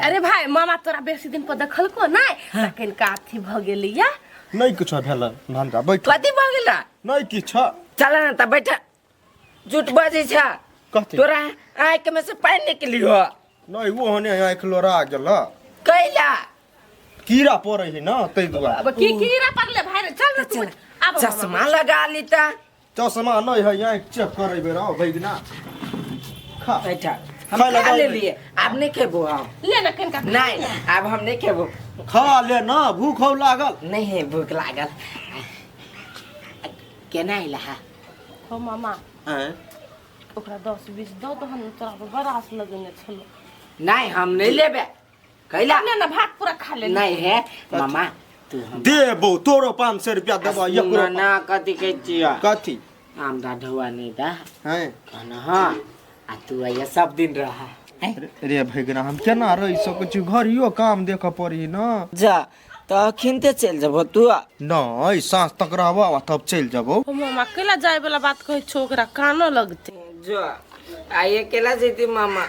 अरे भाई मामा तोरा बेसी दिन पर देखलको नहि तखन का अथी भऽ गेलैया नहि किछो भेल भांजा बैठ कथी भऽ गेल नहि किछो चल न तऽ बैठ झूठ बजै छ कथी? तोरा आँखि में से पानि निकली हो नहि ओहने आँखि लोड़ा गेल कैला कीड़ा पड़ै है ना ताहि दुआरे अब की कीड़ा पड़ले भाई रे चल रे तू आब चश्मा लगा ली तऽ चश्मा नहि है आँखि चेक करेबै रहो भैगना खा बैठा हम खाय लए खा दऽ लेलिए आब नहि खेबो हम ले ना कनिका नहीं आब हम नहीं खेबो खा ले ना भूख हो लागल नहीं है भूख लागल केना अइला हा हो मामा आँय ओकरा 10 20 दऽ दहन तोरा पर बड़ा आस लगेने छलो नहीं हम नहीं लेबे कैला ले ना भात पूरा खा ले नहीं है मामा तू हम देबो तोरो 500 रुपया देबो एकरो ना कथी कहै छियै कथी आमदा ढौआ नहीं दा हैं कहना हाँ आ तू आइया सब दिन रहा हैं? रे भैगना हम केना रहि सकै छी घरियो काम देखऽ पड़ी ना जा तऽ अखिनते चलि जेबो तू नहि साँझ तक रहबो आ तब चलि जेबो हो मामा केला जाय वाला बात कहै छौ ओकरा कानऽ लगतै जो आइए केला जैती मामा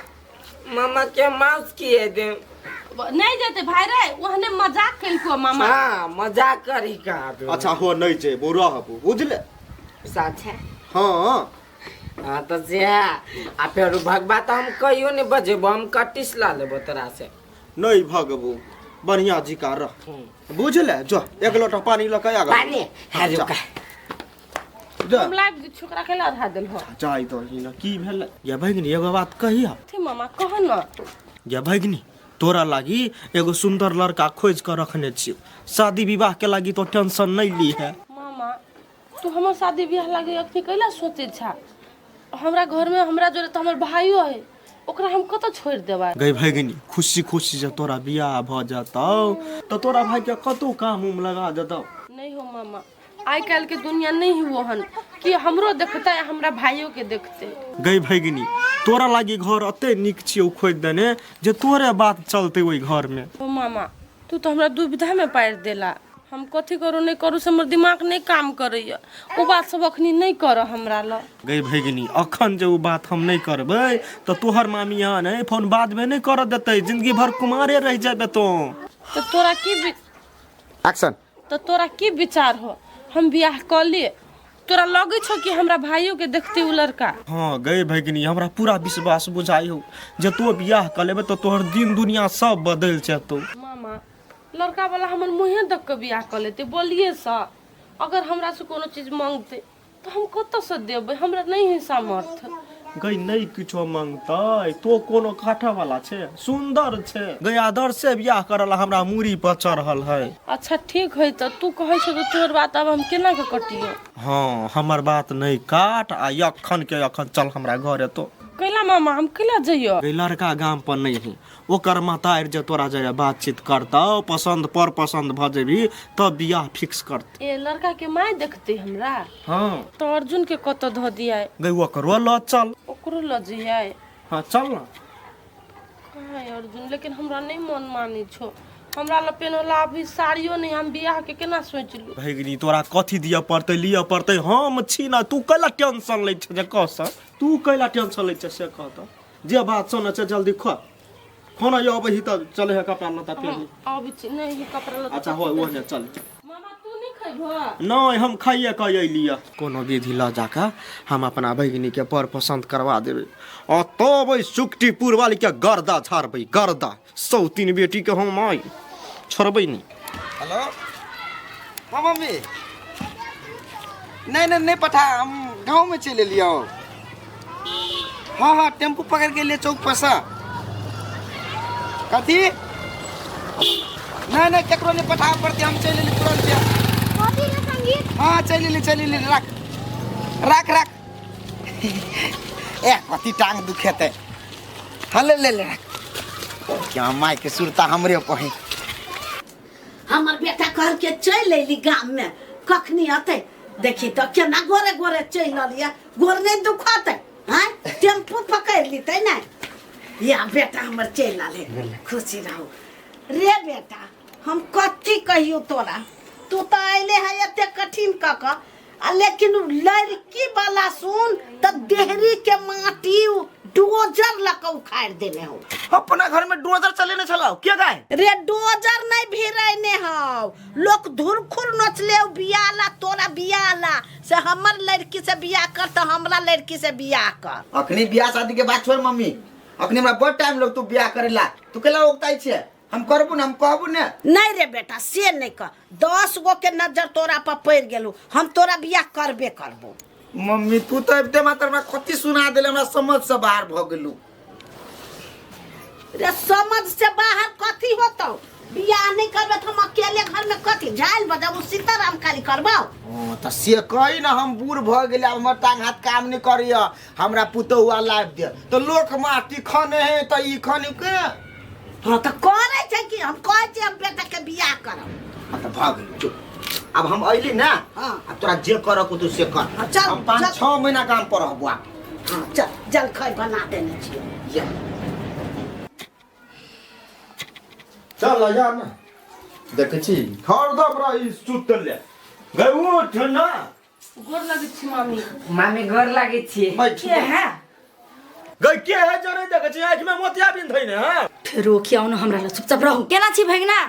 मामा के माउस किए दे नहीं जेतै भाई रे ओहने मजाक केलको मामा हाँ मजाक करी का अच्छा हो नहि जेबो रहबो बुझले सच है हाँ हाँ तो से आ फेर भगवा तऽ हम कहियो नहीं बजेबो हम कटिस ला लेबो तोरा से नहि भगबो बढ़िया जिका रह बुझले जो एक लोटा पानी लऽ के आ पानी है रुका जा हम लाइव छोकरा के ला रहा देल हो जाय दही न की भेलै या भगिनी एगो बात कहिया थी मामा कह न या भगिनी तोरा लागी एगो सुंदर लड़का खोज के रखने छियो शादी विवाह के लागी तो टेंशन नहीं ली है मामा तू हमर शादी बियाह लागे अखनी कैला सोचे छा हमरा घर में हमरा जोरे तो हमर भाइयो है ओकरा हम कतऽ छोड़ देबै गई भगिनी खुशी खुशी से तोरा बियाह भ जतौ तो तोरा भाई के कतौ काम उम लगा देतौ नहीं हो मामा आइ काल्हि के दुनिया नहीं हुओ हन कि हमरो देखते आ हमरा भाइयों के देखते गई भगिनी तोरा लागी घर एते नीक छियौ खोदि देने जे तोरे बात चलतै ओहि घरमे। ओ मामा, तू तऽ हमरा दुविधामे पारि देला। हम कथी करू नहि करू से हमर दिमाग नहि काम करैया। ओ बात सब अखनी नहि कर हमरा लग। गै भगिनी, अखन जे ओ बात हम नहि करबै तऽ तोहर मामी यहाँ नहि फोन बादमे नहि करऽ देतै, जिंदगी भर कुमारे रहि जेबै तों। तऽ तोरा की एक्शन। तऽ तोरा की विचार हो, हम बियाह कऽ लिए? तोरा लगै छौ कि हमरा भाइयो के देखते उ लड़का? हाँ गै भगिनी, हमरा पूरा विश्वास बुझाइ हो जे तों बियाह कऽ लेबै तऽ तोहर दिन दुनिया सब बदलि जेतौ। मामा, लड़का वाला हमर मुँहे देख कऽ बियाह कऽ लेतै बोलिए सँ? अगर हमरा से कोनो चीज मांगतै तऽ हम कतऽसँ देबै? हमरा नहि है सामर्थ्य। गै नहि किछो मांगतै, तो कोनो काटऽ वाला छै? सुन्दर छै गै, आदर्श से बियाह करऽ ला हमरा मूड़ी पर चढ़ल है। अच्छा ठीक है, तऽ तू कहै छौ तऽ तोहर बात आब हम केना कऽ कटियौ? हाँ, हमर बात नहि काट आ अखन के अखन चल हमरा घर एतो। कैला मामा, हम कैला जइयो? गै लड़का गाम पर नहि है, ओकर माता जे तोरा जरे बातचीत करतौ, पसंद पर पसंद भऽ जेबही तब बियाह फिक्स करतै। ए लड़का के माय देखतै हमरा? हाँ। तऽ अर्जुन के कतऽ धऽ दियाय? गै ओकरो लऽ चल। ओकरो लऽ जइयै? हाँ चल ना। कहाँ है अर्जुन? लेकिन हमरा नहि मन मानै छौ, हमरा लग पेनहला अभी साड़ियो नहि, हम बियाह के केना सोचलू? भैगनी, तोरा कथी दिअ पड़तै लिअ पड़तै, हम छी ना, तू कैला टेंशन लै छै जे कह सर, तू कैला टेंशन लै छै से कह। तऽ जे बात सुन छै जल्दी खो खाना, यो अबै ही तऽ चले है कपड़ा लत्ता पेनी। अबै छी नहि ही कपड़ा लत्ता। अच्छा हो ओहने चल। मामा, तू नहि खैबह? नहि, हम खाइए कऽ अयली। कोनो विधि लऽ जाकऽ हम अपना भगिनीके पर पसन्द करवा देबै आ तब एहि सुकटीपुर वालीके गर्दा झाड़बै, गर्दा। सौतीन बेटीके हम आइ छोड़बै नहि। हेलो, हाँ मम्मी। नहीं नहीं नहीं पठा, हम गांव में चले लियो। हाँ हाँ, टेम्पू पकड़ के लिए चौक पर से। कथी? नहीं नहीं, केकरो नहीं पठा पड़ते, हम चले लिए तुरंत। हाँ चले लिए, चले लिए। रख रख रख। ए कथी टांग दुखेते? हाँ ले ले ले, रख। क्या माय के सुरता हमरे पहे। हमर बेटा कहल के चलि अयली गाम में, कखनी अतै देखी तऽ केना गोरे गोरे चलि अलियै, गोर नहि दुखतै? आँय, टेम्पू पकड़ि लितै ने? या बेटा हमर चलि अलै, खुशी रहू रे बेटा। हम कथी कहियौ तोरा, तू तऽ अयले है एते कठिन कऽ कऽ आ लेकिन लड़की वाला सुन तऽ देहरी के माटी डोजर लऽ कऽ उखाड़ि देने हो। अपना घर में डोजर चले ने छलौ के गाय? रे डोजर नहीं भिरैने हौ, लोक धुरखुर नोचले हौ बियाला, तोरा बियाला से हमर लड़की से बियाह कर तऽ हमरा लड़की से बियाह कर। अखनी बियाह शादी के बात छोड़ मम्मी, अखनी हमरा बड़ टाइम लग तू बियाह करेला, तू केला उगताई छे? हम करबू ने, हम कहबू ने। नहीं रे बेटा, से नहीं कह, 10 गो के नजर तोरा पर पड़ि गेलू, हम तोरा बियाह करबे करबो। मम्मी तू तो एते मात्र हमरा कथी सुना देले, हमरा समझ से बाहर भ गेलू। रे समझ से बाहर कथी होतौ? बियाह नहीं करबे तऽ हम अकेले घर में कथी झालि बजाबू, सीताराम काली करबौ? ओ तऽ से कही ना, हम बूढ़ भ गेली, आब हमर टांग हाथ काम नहीं करिय, हमरा पुतहुआ लाबि दे तऽ लोक माटी खने है तऽ ई खने के। हाँ तऽ करै छै कि हम कहै छी हम बेटा के बियाह करब। हाँ तऽ भऽ गेल, चुप। आब हम अयली ना। हाँ। आब तोरा जे करऽ के तू से कर। हाँ, चल, हम 5 चल। 6 महीना काम पर रहबो आब। हाँ चल, जलखै बना देने छियै। ये चल जा ना, देखै छी हरदम रही सुतले। गै उठ ना। गोर लगै छी मामी। मामी गोर लागै छी। बैठ। के है? गै के है जे नहि देखै छी, आँखिमे मोतिया बिंद है ने? हाँ फेरो किया ने हमरा लग, चुपचाप रहू। केना छी भगिना,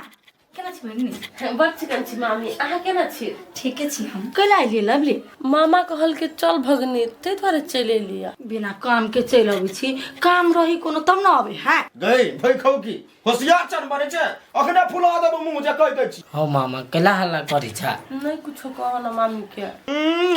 केना छी भगिनी? बड़ चिकन छी मामी, अहाँ केना छी? ठीके छी हम। कैला अयलियै लवली? मामा कहल के चल भगनी, ताहि दुआरे चलि एलियै। बिना काम के चलि अबै छी, काम रही कोनो तब ने अबै है। गै भैखौ की होशियार चन बनै छै, अखने फुला देबो मुँह जे कहि दै छी। हौ मामा, कैला हल्ला करै छ? नहि कुछो कह ना मामी के।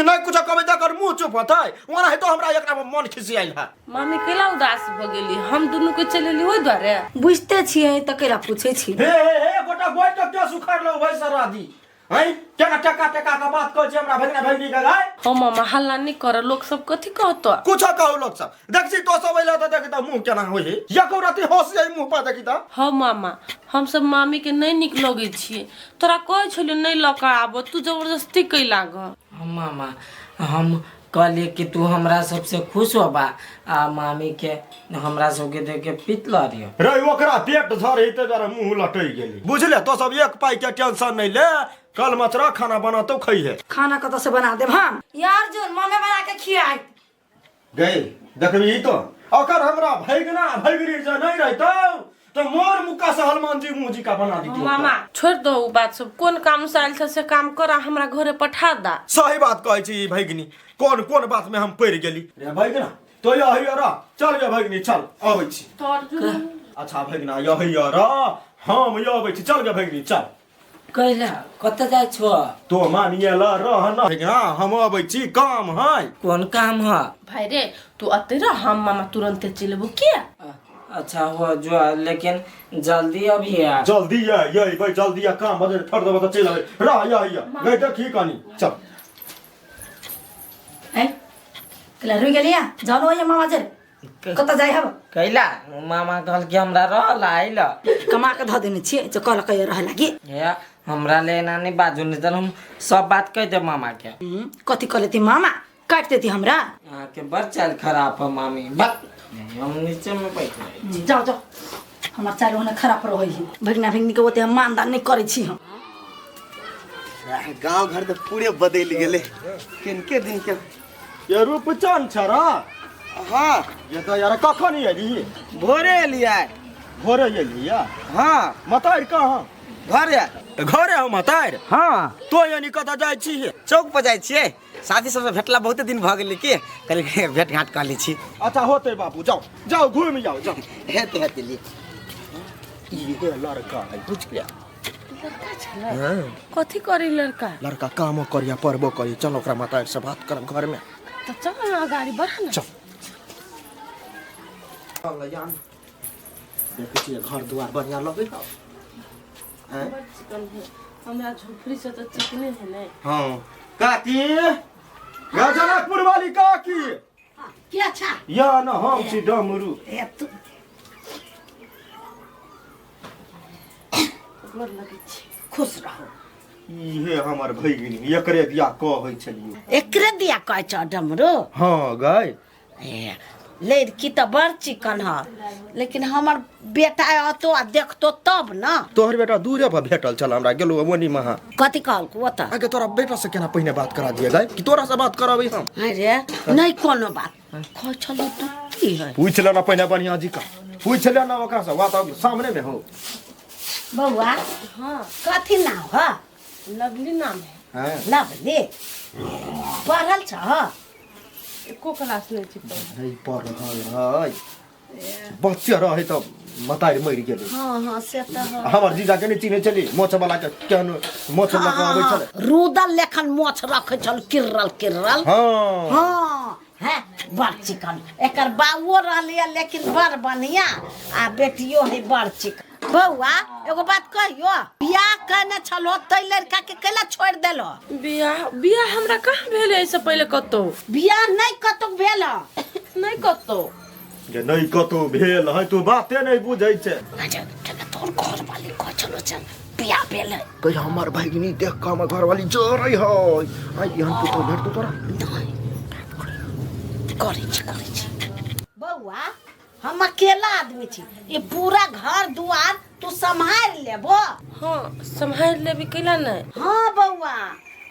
नहि कुछो कहबै तऽ एकर मुँह चुप होतै? ओना हेतौ हमरा एकरा पर मन खिसियाइल है। मामी कैला उदास भऽ गेली? हम दुनू के चलि एली ओहि दुआरे? बुझते छियै तऽ कैला पूछै छी? हे हे हे, गोटा गोइठ के केस उखाड़ि लौ भाइ सरादी हैं, केना टका टका के बात कहै छै हमरा भगिना भगिनी के गाय। हो मामा, हल्ला नहि कर, लोक सब कथी कहतो? कुछो कहू लोक सब, देख छी तो सब अइला तऽ देख तऽ मुँह केना होइ है, एको रति होश जाय मुँह पर देखी तऽ। हो मामा, हम सब मामी के नहि नीक लगै छियै। तोरा कहै छलियौ नहि लऽ कऽ आबऽ, तू जबरदस्ती कैला गऽ। हौ मामा, हम कहलिए कि तू हमरा सबसे खुश होबा आ मामी के हमरा सबके देख के पीत लड़ियो। रे ओकरा पेट झरे ते जरा मुंह लटक गेली बुझले। तो सब एक पाई के टेंशन नहीं ले, कल मचरा खाना बनातो खइहे। खाना कतऽ से बना देब हम यार? जोन मामे बना के खियाइत गई देखबी तो अगर हमरा भैगना भैगरी जे नहीं रहतौ तो मोर मुक्का से हनुमान जी मुंह जी का बना दी। मामा छोड़ दो उ बात सब, कोन काम से आयल छ से काम कर, हमरा घरे पठा दा। सही बात कहै छी भैगनी, कोन कोन बात में हम पड़ गेली रे भैगना। तो यही रह, चल गे भैगनी चल अबै छी। अच्छा भैगना यही रह, हम अबै छी, चल गे भैगनी चल। कैला कतऽ जाइ छो? तो मानिए ल रह न भैगना, हम अबै छी, काम है। कोन काम है भाई रे? तू अते रह, हम मामा तुरंते चलबो किया। अच्छा हो जो, लेकिन जल्दी अभी आ। जल्दी आ यही भाई जल्दी आ, काम बजे ठर देबो त चल अबै रह यही आ गई देखी कनी चल। ए कैला रुइ गेलिया? जानो ये मामा जे कतऽ जाइ हब? कैला मामा कहल कि हमरा रह आइल कमा के धऽ देने छियै जे कहलक रह लागी। हे हमरा ले एना नहीं बाजू, नहीं तो हम सब बात कह देब मामा के। कथी कह लेती मामा? काट देती हमरा। अहाँके बड़ चाल खराब है मामी। हम नीचे में बैठ जाओ जाओ, हमर चाल ओहने खराब रहै है। भगना भगनी के ओते हम मानदान नहीं करै छी हम। गांव घर तो पूरे बदल गेले किनके दिन के। ये रूपचंद छरा? हाँ ये तो यार कखन एली? भोरे एलियै। भोरे एलियै? हाँ। मतार कहाँ? घरे। घरे हो मतार? हाँ। तो यानी कतऽ जाइ छी? चौक पर जाइ छियै, साथी सबसे भेटला बहुते दिन भऽ गेलै की कहलियै भेट घाट कऽ लै छी। अच्छा होतै बाबू, जाओ जाओ घूमि जाओ जाओ। हेतै हेतै लिए। इहे लड़का है बुझ गया। लड़का छलै? कथी करी लड़का? लड़का कामो करिया पढ़बो करी। चल ओकरा माता से बात करब घर में। तो चल ना गाड़ी बढ़ा ना। चल चल यार देखै छियै घर दुआर बढ़िया लगै हौ। हमरा झोपड़ी से तो चिकने है ने। हाँ काकी, जनकपुर वाली काकी। के अच्छा या न हम छी डमरू। ए तू गोर लगै छी। खुश रहो। इहे हमर भैगनी, एकरे बियाह कहै छलियै। एकरे बियाह कहै छ डमरू? हाँ गई। ए लड़की तो बड़ चिकन है, लेकिन हमर बेटा अतो आ देखतो तब न। तोहर बेटा दूरे पर भेटल छल हमरा, गेलो ओनी महा। कथी कहलको ओतऽ? आगे तोरा बेटा से केना पहिने बात करा दिए गई कि तोरा से बात कराबै हम? अरे नहीं कोनो बात कहै छलो तो की है? पूछ लेना पहिने बढ़िया जी का, पूछ लेना ओकरा से, बात सामने में हो। बउआ हाँ कथी नाम है? लवली नाम है। लवली पढ़ल छ? एको क्लास नहीं छी नहीं पढ़ल है, बच्चे रहे तो मतारी मरि गेलै। हाँ हाँ से तो हमर जीजा के नहीं चिन्है छली, मोछ वाला के केहन मोछ लऽ कऽ आबै छलै। रुदल लेखन मोछ रखै छल, किरल किरल। हाँ हाँ है बड़ चिकन। एकर बाबुओ रहलियै लेकिन बड़ बढ़िया आ बेटियो है बड़ चिकन। बउआ एगो बात कहियो, बियाह केने छलो तै लड़का के कैला छोड़ देलो? बियाह बियाह हमरा कहाँ भेल एहिसँ पहिले? कतौ बियाह नहीं कतौ भेल? नहीं कतौ। जे नहीं कतौ भेल है तू बाते नहीं बुझै छै। अच्छा तोर घर वाली कहै छलो चल बियाह भेल है। कहि हमर भैगनी देख कऽ हमर घरवाली जरै है। आइ एहन पुतहु भेटतौ तोरा? करै छी करै छी। बउआ हम अकेला आदमी छी, ये पूरा घर दुआर तू सम्हारि लेबो? हाँ सम्हारि लेबी कैला नहीं? हाँ बउआ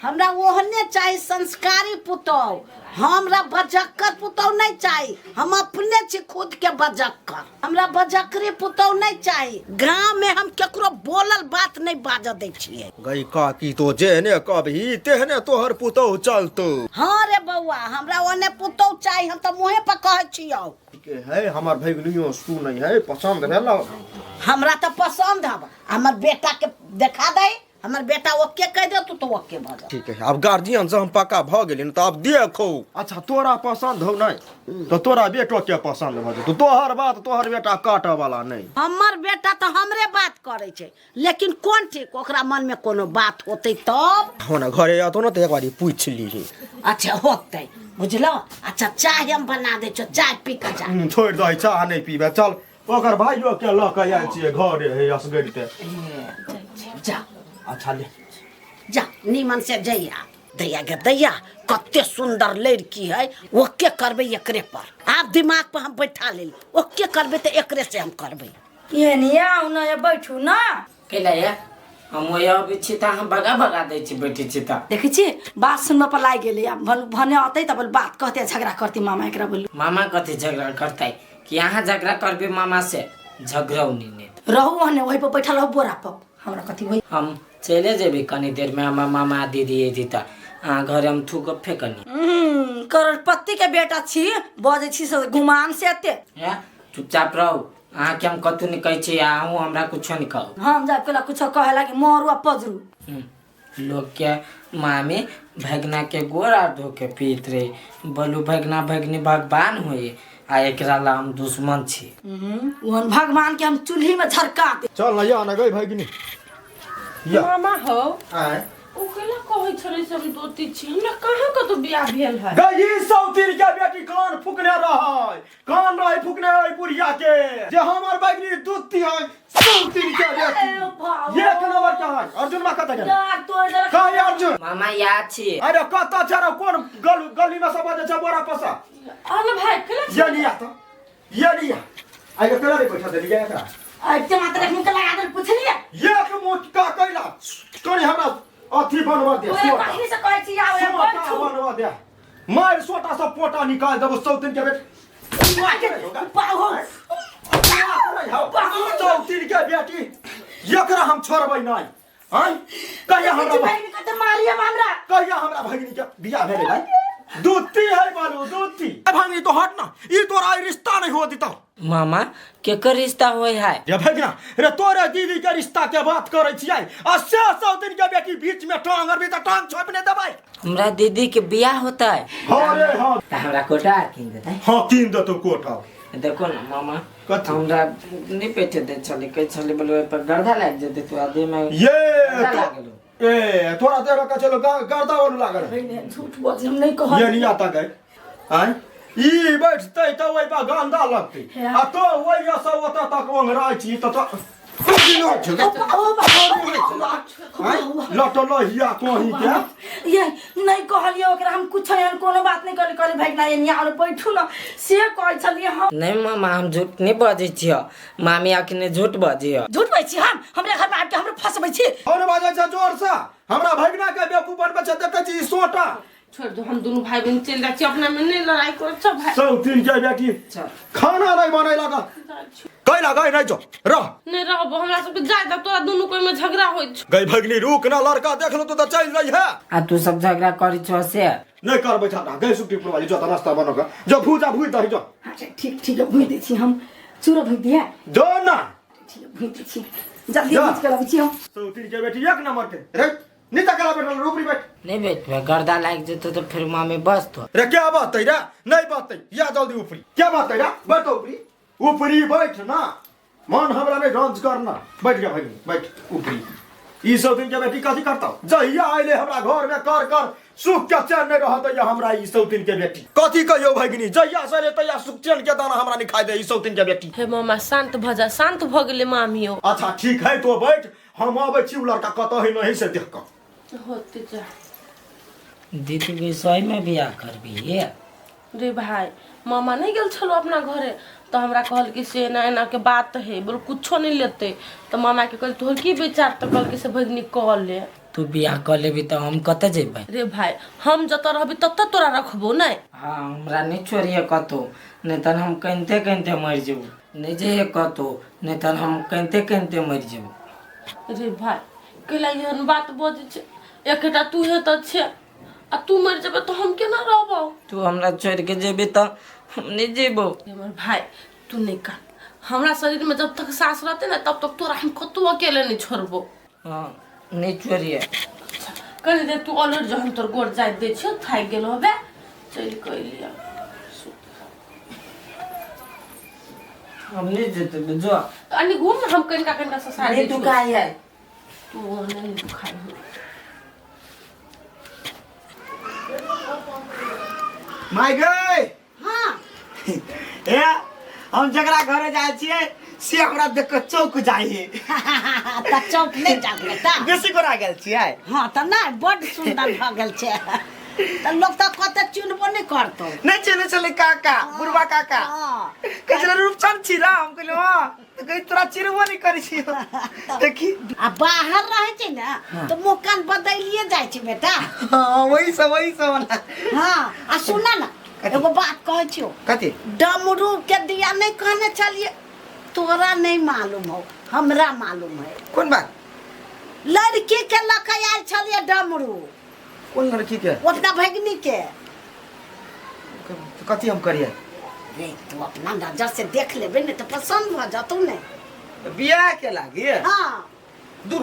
हमरा ओहने चाही संस्कारी पुतहु, हमरा बजक्कर पुतहु नहीं चाही। हम अपने छी खुद के बजक्कर, हमरा बजक्करी पुतहु नहीं चाही। गाँव में हम केकरो बोलल बात नहीं बाजऽ दै छियै। गई काकी तो जेहने कभी तेहने तोहर पुतहु चलतो। हाँ रे बउआ हमरा ओहने पुतहु चाही, हम तऽ मुँहे पर कहै छियौ। है हमर भैगनियो सुनै है, पसंद भेल? हमरा तऽ पसंद हब, हमर बेटा के देखा दे, हमर बेटा ओके कह दे तू तो ओके भऽ जा। ठीक है अब गार्जियन से हम पक्का भ गेली न, तो अब देखो। अच्छा तोरा पसंद हो नहीं तो तोरा बेटो के पसंद भ जेतौ, तोहर बात तोहर बेटा काटऽ वाला नहीं। हमर बेटा तो हमरे बात करै छै, लेकिन कोन ठीक ओकरा मन में कोनो बात होतै तब। हो ना घरे आतो न तो एक बारी पूछ लीही। अच्छा होतै बुझलो। अच्छा चाय हम बना दै छियौ, चाय पी कऽ जा। छोड़ि दही चाह नहीं पीबे, चल ओकर भाइयो के लऽ कऽ आयल छियै घरे हे असगरिते। जा अच्छा ले जा नीमन से जइया। दैया गे दैया कते सुंदर लड़की है ओके करबै एकरे पर आब दिमाग पर हम बैठा लेल ओके करबै तऽ एकरे से हम करबै। ये नहीं आउ ना ये बैठू ना। कैला ये हम ओहि अबै छी तऽ अहाँ भगा भगा दै छी बैठै छी तऽ। देखै छी बात सुनबऽ पर लागि गेलै आब भने अतै तऽ बोल बात कहते झगड़ा करती मामा एकरा बोलू। मामा कथी झगड़ा करतै कि अहाँ झगड़ा करबै मामा से झगड़ौ नहि ने। रहू ओहने ओहि पर बैठल रहू बोरा पर हमरा कथी होई। हम चले जेबै कनी देर में हमर मामा दीदी अयती तऽ अहाँ घरे हम थूकब फेकनी। करोड़पति के बेटा छी बजै छी से गुमान से एते। हे चुपचाप रहू अहाँके हम कतहु नहि कहै छी आ अहूँ हमरा कुछो नहि कहू। हम जाब केला कुछो कहे लागी मरू आ पजरू। लोग के मामी भगना के गोड़ आर धो के पीत रहे बोलू भगना भगनी भगवान होए आ एकरा ला हम दुश्मन छी। ओहन भगवान के हम चूल्ही में झरका दे। चल ना या ना गई भगनी। या। मामा हो आय। ओ केला कहै छलै से हम दोती छी हमरा कहाँ कतौ बियाह भेल है। गई ई सौतीन के बेटी कान फुकने रहै कान रहै फुकने ओहि बुढ़िया के जे हमर भगनी दूती है सौतीन के बेटी। एक नंबर के है अर्जुन मा कत गेल? कहीं अर्जुन? मामा याद छी। अरे कत छै रे कोन गली में सब बजे छै बोरा पसा। अरे भाई केला ये लिया तो ये लिया आइ केला रे बैठा देली एकरा। आइ के मात्र मुंह के लगा देल पुछलिए। एक मुठ का कैला कनी हमरा अथी बनवा दे। ओए कहीं से कहै छी आवे सोटा बैठू। बनवा दे मार सोटा सब पोटा निकाल देबो सौतीन के बेटी। सौतीन के बेटी एकरा हम छोड़बै नहि। आँय कहिया हमरा भगिनी के मारिए हमरा। कहिया हमरा भगिनी के बियाह भेलै भाई? दूती है बालू दूती। भगिनी तो हट ना ई तोरा रिश्ता नहीं हो देता। मामा केकर रिश्ता होय है? रे भगिना रे तोरे दीदी के रिश्ता के बात करै छियै आ से सौतीन के बेटी बीच में टांग अरबी त टांग छोपने देबै। हमरा दीदी के बियाह होता है। हाँ रे हाँ। त हमरा कोटा कीन देतै। हाँ कीन देतौ कोटा। देखो ना मामा कथी? हमरा नहीं बैठे दे छले कहै छले बोले ओहि पर गर्दा लागि जेतै तो आदमी में ये गर्दा लागल। ए तोरा देह का चलो गर्दा वालू लागल। नहीं झूठ बोल हम नहीं कहल। ये नहीं आता गए आय ई बैठतै त ओहि पर गंदा लगतै आ तो ओहि सब ओतऽ तक ओंघराइ छी त तो लटल हिया कहीं के। ये नहीं कहलिए ओकरा हम कुछ एहन कोनो बात नहीं कहली कहली भाई ना एनिया और बैठू ना से कहै छलिए हम। नहीं मामा हम झूठ नहीं बजै छियै मामी अखने झूठ बजै। झूठ बजै छी हम हमरे घर में आबि के हमरे फसबै छी। और बाजै छै जोर से हमरा भगना के बेवकूफ बनबै छै देखै छी ई सोटा। छोड़ दो हम दोनों भाई बहन चल जाइ छी अपना में नहीं लड़ाई कर सब भाई। सौतीन के बेटी खाना नहीं बनै लगा कैला गई नहीं जो रह नहीं रहबो हमरा सबके जाय दब तोरा दोनों कोई में झगड़ा होय छौ। गई भगनी रुक ना लड़का देख लो तो त चल रही है। आ तू सब झगड़ा करी छौ से नहीं करबै झगड़ा गई सुट्टी पुरवाली जो त नाश्ता बनो के जो भूजा भूज दही जो। अच्छा ठीक ठीक भूज दै छी हम चूरो भूज दिया जो ना ठीक भूज दै छी जल्दी भूज के लाबै छी हम। सौतीन के बेटी एक नंबर के रे नीचा कला बैठल रूपरी बैठ। नहीं बैठबे गर्दा लागि जेतौ त फिर मामी बस तो। रे क्या बात है रे नहीं बात है या जल्दी ऊपरी क्या बात है रे बैठ ऊपरी ऊपरी बैठ ना मन हमरा नहीं रंज करना बैठ जा भाई बैठ ऊपरी। ई सब दिन के बेटी कथी करता जहिया आइले हमरा घर में कर कर सुख के चैन नहीं रहत या हमरा ई सब दिन के बेटी कथी कहियो भगिनी जहिया से रे तहिया सुख चैन के दाना हमरा नहीं खाइ दे ई सब दिन के बेटी। हे मामा शांत भ जा शांत भ गेलै मामियो। अच्छा ठीक है तो बैठ हम अबै छी उ लड़का कतऽ है नहीं से देख कऽ। होते जा दीदी के सही में बियाह करबी ये? रे भाई मामा नहीं गेल छलो अपना घरे तो हमरा कहल कि से एना एना के बात है बोल कुछो नहीं लेते तो मामा के कहल तोहर की विचार तो कहल कि से भगनी कह ले। तू बियाह कर लेबी तो हम कतऽ जेबै? रे भाई हम जतऽ रहबी ततऽ तोरा रखबो नहीं। हाँ हमरा नहीं छोड़िए कतौ नहीं तहन हम कनिते कनिते मरि जेबो। नहीं जइए कतौ नहीं तहन हम कनिते कनिते मरि जेबो। रे भाई कैला एहन बात बजै छै एकटा तू हे तऽ छै आ तू मरि जेबै तऽ हम केना रहबौ? तू हमरा छोड़ि के जेबी तऽ हम नहीं जेबो। हमर भाई तू नहीं कान हमरा शरीर में जब तक सांस रहते ना तब तक तोरा हम कतौ अकेले नहीं छोड़बो। हाँ नहीं छोड़िए। अच्छा कह दे तू अलर जो हम तोर गोड़ जाय दे छियो थाकि गेल होबे चल कइलिया। हम नहीं जेते जो अनि घूम ना हम कनिका कनिका ससार नहीं दुखाई है तू नहीं दुखाई है। माय गई हाँ ए हम जकरा घरे जाइ छियै से हमरा देख के चौक जाइ है। तऽ चौक नहि जाग बेटा। बेसी गोरा गेल छियै। हँ तऽ नहि, बड्ड सुन्दर भऽ गेल छै। तऽ लोक तऽ कते चिन्हबो नहि करतौ। नहि चिन्है छलै काका, बुढ़बा काका। हँ। कहै छलै रूपचंद छी ना? हम कहलियै हँ। तऽ कहै तोरा चिन्हबो नहि करै छियौ। देखी। आ बाहर रहै छै ने तऽ मुँह कान बदलिए जाइ छै बेटा। हँ, वही सब वही सब वाला। हँ, आ सुन ने, एगो बात कहै छियौ। कथी? डमरू के दिया नहि कहने छलियै? तोरा नहि मालूम हो, हमरा मालूम है। कोन बात? लड़की के लऽ के आयल छलियै डमरू। कोन लड़की के? ओ अपना भगिनी के। कथी हम करियै? रे, तू अपना नजर से देख लेबे ने तऽ पसन्द भऽ जतौ ने। बियाह के लागी? हाँ। दूर,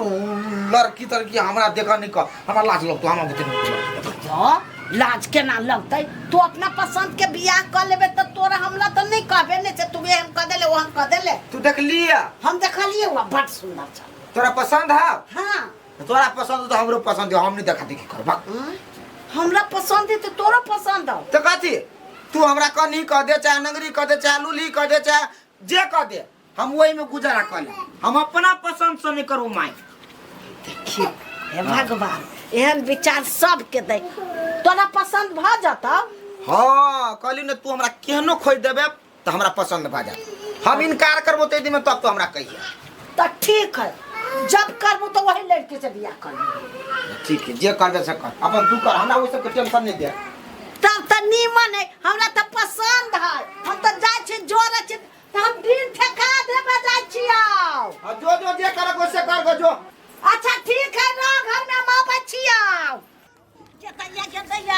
लड़की तड़की हमरा देखऽ नहि कह, हमरा लाज लगतौ, हमरा बुते नहि। तो लाज केना लगतै? तू अपना पसंद के बियाह कऽ लेबे तऽ तोरा हमरा तऽ नहि कहबे ने से तू एहन कऽ देले ओहन कऽ देले। तू देखलियै? हम देखलियै, वह बड सुन्दर छल। तोरा पसंद है? हाँ। तोरा पसंद तो हमरो पसंद है, हम नहीं देखा देखी करबा। हमरा पसंद है तो तोरो पसंद हो। तो कथी तू हमरा कनी कह दे, चाहे नंगरी कह दे, चाहे लूली कह दे, चाहे जे कह दे, हम वही में गुजारा कर ले, हम अपना पसंद से नहीं करू माई। देखिए हे भगवान, एहन विचार सबके दे। तोरा पसंद भ जतौ? हाँ, कहली ने तू हमरा केहनो खोज देबे तो हमरा पसंद भ जात, हम इनकार करबो तो दिन में तब तो हमरा कहिए। तो ठीक है, जब करबो तो वही लड़की से बियाह कर लेबो। ठीक है, जे करबे से कर, अपन तू कर, हमरा ओइ सबके टेंशन नहीं दे। तब तो नीमन है, हमरा तो पसंद है, हम तो जाइ छी जोरे छी तो हम दिन ठेका देबे जाइ छी। आओ। हाँ, जो जो जे करक वैसे कर गो जो। अच्छा ठीक है, रह घर में हम आबै छी। आओ। दैया के दैया,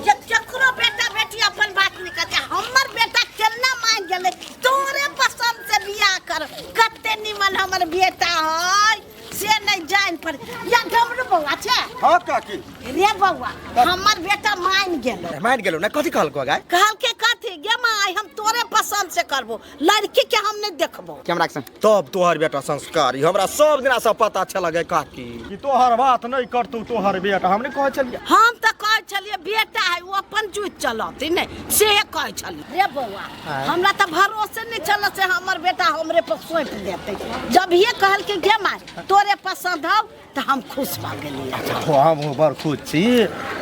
जे केकरो बेटा बेटी अपन बात नहीं करते, हमर बेटा केना मान गेलै तोरे पसंद से बियाह कर, कते निमन हमर बेटा है से नहीं जान पर। या डमरू बौआ छै? हाँ काकी। रे बौआ, हमर बेटा मान गेलै। मान गेलो ना? कथी कहलको गाय? कहलके कथी गे माय, हम तोरे पसंद से करबो, लड़की के हम नहीं देखबो। कैमरा के संग। तब तोहर बेटा संस्कारी, हमरा सब दिना से पता चल गए काकी कि तोहर बात नहीं करतौ तोहर बेटा। हम नहीं कहै छलियै? हम तो कहै छलियै बेटा है वो अपन जुइत चलती नहीं, से कहै छलियै। रे बौआ, हमरा तो भरोसे नहीं चल से हमर बेटा हमरे पर सौंप देते। जब ये कहल के गे माय तोरे पसंद हौ तो हम खुश भऽ गेलियै। अच्छा, हम बड़ खुश छी।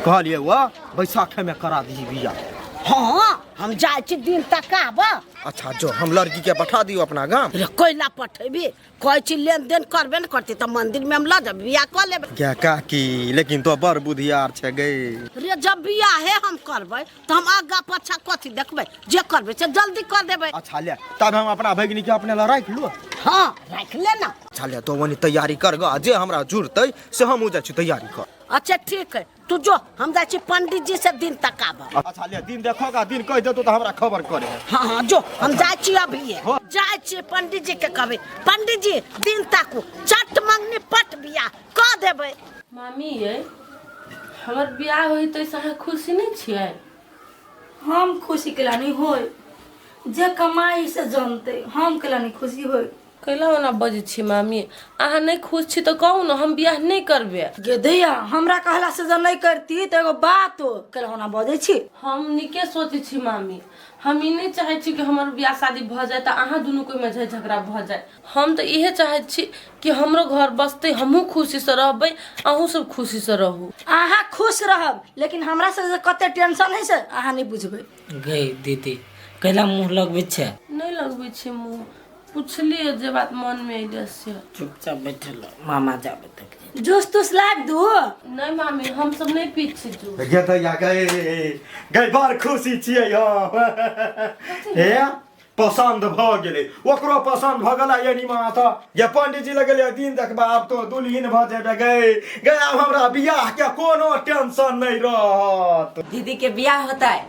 कहलियै वह बैसाखे में करा दी बियाह। हाँ, हम जाइ छी दिन तक आब। अच्छा जो, हम लड़की के पठा दियो अपना गाम। रे कोइला पठेबी? कहै छी लेन देन करबे ने करती तऽ मंदिर में हम लऽ जाब, बियाह कऽ लेबै। गे काकी, लेकिन तो बड़ बुधियार छै गे। रे जब बियाहे हम करबै तऽ हम आगा पाछा कथी देखबै, जे करबै से जल्दी कऽ देबै। अच्छा ले, तब हम अपना भगिनी के अपने लए राखि लू। हाँ राखि ले ना। अच्छा ले, तो वनी तैयारी कर ग, जे हमरा जुड़तै से हमहूँ जाइ छी तैयारी कर। अच्छा ठीक है, तू जो, हम जाइ छी पंडित जी से दिन तक आब। अच्छा ले, दिन देखोगा, दिन कहि देतो तऽ हमरा खबर करे। हाँ हाँ जो, हम जाइ छी अभी, जाइ छी पंडित जी के कहबै, पंडित जी दिन ताकू, चट मंगनी पट बियाह कऽ देबै। मामी ये, हमर बियाह होई तो अहाँ खुशी नहीं छियै? हम खुशी केला नहीं होय, जे कमाई से जानते, हम केला नहीं खुशी होय। कैला ओना बजै छी मामी? अहाँ नहीं खुश छी तो कहू ना, हम बियाह नहीं करबे। गे दैया, हमरा कहला से जब नहीं करती तो एगो बात हो, केला ओना बजै छी? हम नीके सोचै छी मामी, हम ई नहीं चाहै छी कि हमर बियाह शादी भऽ जाए तऽ अहाँ दुनू कोइमे झगड़ा भऽ जाए। हम तऽ इहे चाहै छी कि हमरो घर बसतै, हमहूँ खुशीसँ रहबै, अहूँ सब खुशीसँ रहू। अहाँ खुश रहब, लेकिन हमरा से जे कते टेंशन है से अहाँ नहीं बुझबै। गई दीदी, कैला मुँह लगबै छै? नहीं लगबै छी मुँह, पुछलियै जे बात मन में अयलै से। चुपचाप बैठल रह, मामा जाबे तक। जूस तूस लाग दू? नहीं मामी, हम सब नहीं पी छी जूस। गे दैया गए गए, बड़ खुशी छियै हम। हे पसंद भऽ गेलै, ओकरो पसंद भऽ गेलै। यानी माता ये पंडित जी लगेलियै दिन देखबा, आब तो दुल्हिन भऽ जेबै। गए गए, आब हमरा बियाह के कोनो टेंशन नहीं रहत। दीदी के बियाह होता है।